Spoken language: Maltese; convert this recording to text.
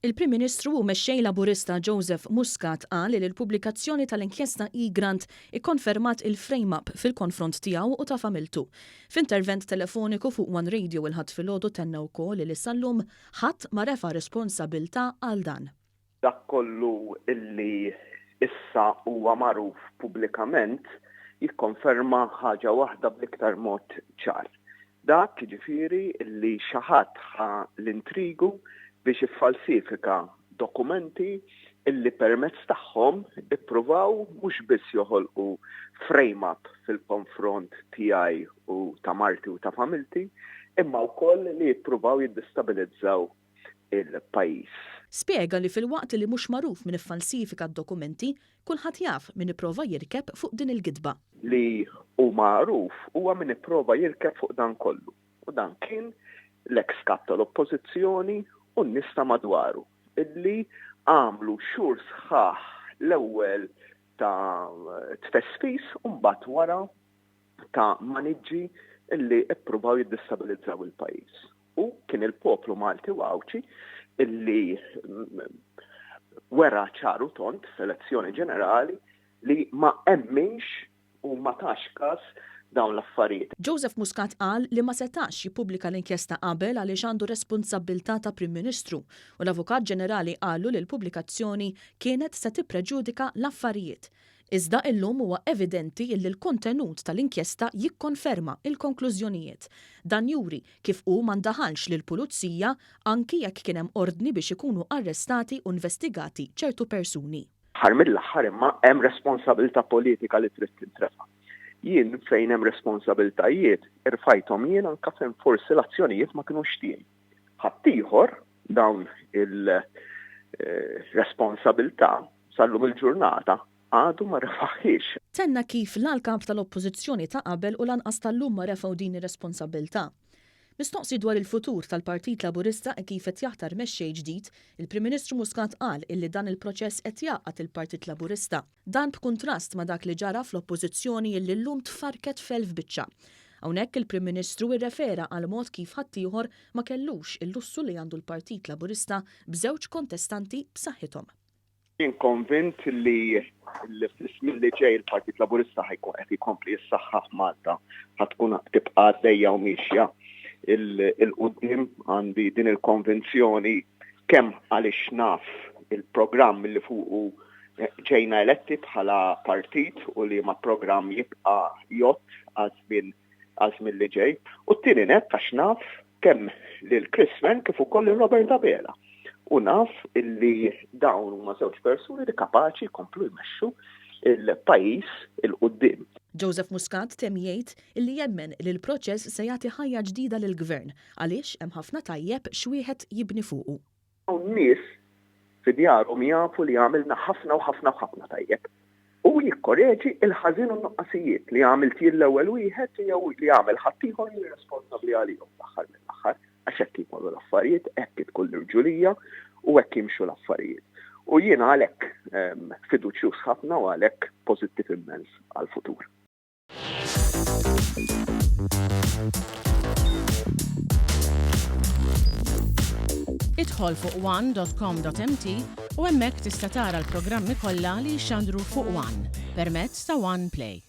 Il-Prim Ministru u Mexxej Laburista Joseph Muscat qal li l-pubblikazzjoni tal-inkjesta Egrant ikkonfermat il-frame-up fil-konfront tiegħu u ta' familtu. F'intervent telefoniku fuq One Radio il-Ħadd filgħodu tenna wkoll li sal-lum ħadd ma refa' responsabilità għal dan. Dak kollu illi issa huwa magħruf pubblikament jikkonferma ħaġa waħda bl-iktar mod ċar. Dak, jiġifieri, illi xi ħadd ħa l-intrigu biex iffalsifika dokumenti illi permezz tagħhom ippruvaw mhux biss joħolqu frame-up fil-konfront tiegħi u ta' marti u ta' familti, imma wkoll li jippruvaw jiddistabilizzaw il-pajjiż. Spjega li filwaqt li mhux magħruf min iffalsifika d-dokumenti, kulħadd jaf min ipprova jirkeb fuq din il-gidba. Li hu magħruf huwa min ipprova jirkeb fuq dan kollu u dan kien l-eks Kap tal-Oppożizzjoni u n-nies ta' madwaru illi għamlu xhur sħaħ l-ewwel ta' tfesfis u mbagħad wara ta' maniġġi illi ppruvaw jiddistabilizzaw il-pajjiż. U kien il-poplu Malti u Għawdxi illi wera ċar u tond f'elezzjoni ġenerali li ma emminx u ma tax kas dawn l-affarijiet. Joseph Muscat qal li ma setax jippubblika l-inkjesta qabel għaliex għandu responsabbiltà ta' Prim Ministru u l-Avukat Ġenerali qallu li l-pubblikazzjoni kienet se tippreġudika l-affarijiet. Iżda illum huwa evidenti illi l-kontenut tal-inkjesta jikkonferma l-konklużjonijiet. Dan juri kif hu ma ndaħalx lill-pulizija anki jekk kien hemm ordni biex ikunu arrestati u nvestigati ċertu persuni. Aħħar mill-aħħar imma hemm responsabilità politika li trid tintrefa'. Jien fejn hemm responsabiltajiet irfajthom jien anke fejn forsi l-azzjonijiet ma kinux tiegħi. Ħaddieħor dawn il-responsabilità sal-lum il-ġurnata għadu ma refaħiex. Tenna kif la l-Kap tal-Oppożizzjoni ta' qabel u lanqas tal-lum ma refgħu din ir-responsabbiltà. Mistoqsi dwar il-futur tal-Partit Laburista e kif qed jaħtar mexxej ġdid, il-Prim Ministru Muscat qal illi dan il-proċess qed jgħaqqad il-Partit Laburista. Dan b'kuntrast ma' dak li ġara fl-Oppożizzjoni illi llum tfarrket f'elf biċċa. Hawnhekk il-Prim Ministru irrefera għall-mod kif ħaddieħor ma kellux il-lussu li għandu l-Partit Laburista b'żewġ kontestanti b'saħħithom. Jien konvint li fiż-żmien li ġej il-Partit Laburista ħa jkun qed jkompli jissaħħaħ Malta ħa tkun tibqa' għaddejja u miexja 'l quddiem. Għandi din il-konvinzjoni kemm għaliex naf il-programm li fuqu ġejna eletti bħala partit u li ma programm jibqa' jgħodd għaż-żmien għaż-żmien li ġej. U t-tieni nett għax naf kemm lil Chris Fearne kif ukoll lil Robert Abela. U naf illi dawn huma żewġ persuni li kapaċi jkomplu jmexxu il-pajjiż 'il quddiem. Joseph Muscat temm jgħid illi jemmen li l-proċess se jagħti ħajja ġdida lill-Gvern għaliex hemm ħafna tajjeb x'wieħed jibni fuqu. Hawn nies fi djarhom jafu li għamilna ħafna u ħafna u ħafna tajjeb. U jikkoreġi l-ħażin u n-nuqqasijiet li għamilt jien l-ewwel wieħed jew li għamel ħaddieħor li responsabbli għalihom fl-aħħar mill-aħħar. Għax hekk jkunu l-affarijiet, hekk tkun l-irġulija u hekk jimxu l-affarijiet. U jiena għalhekk ehm, fiduċjuż ħafna u għalhekk pożittiv immens għall-futur. Idħol fuq one.com.mt u hemmhekk tista' tara l-programmi kollha li jixxandru fuq One permezz ta' One Play.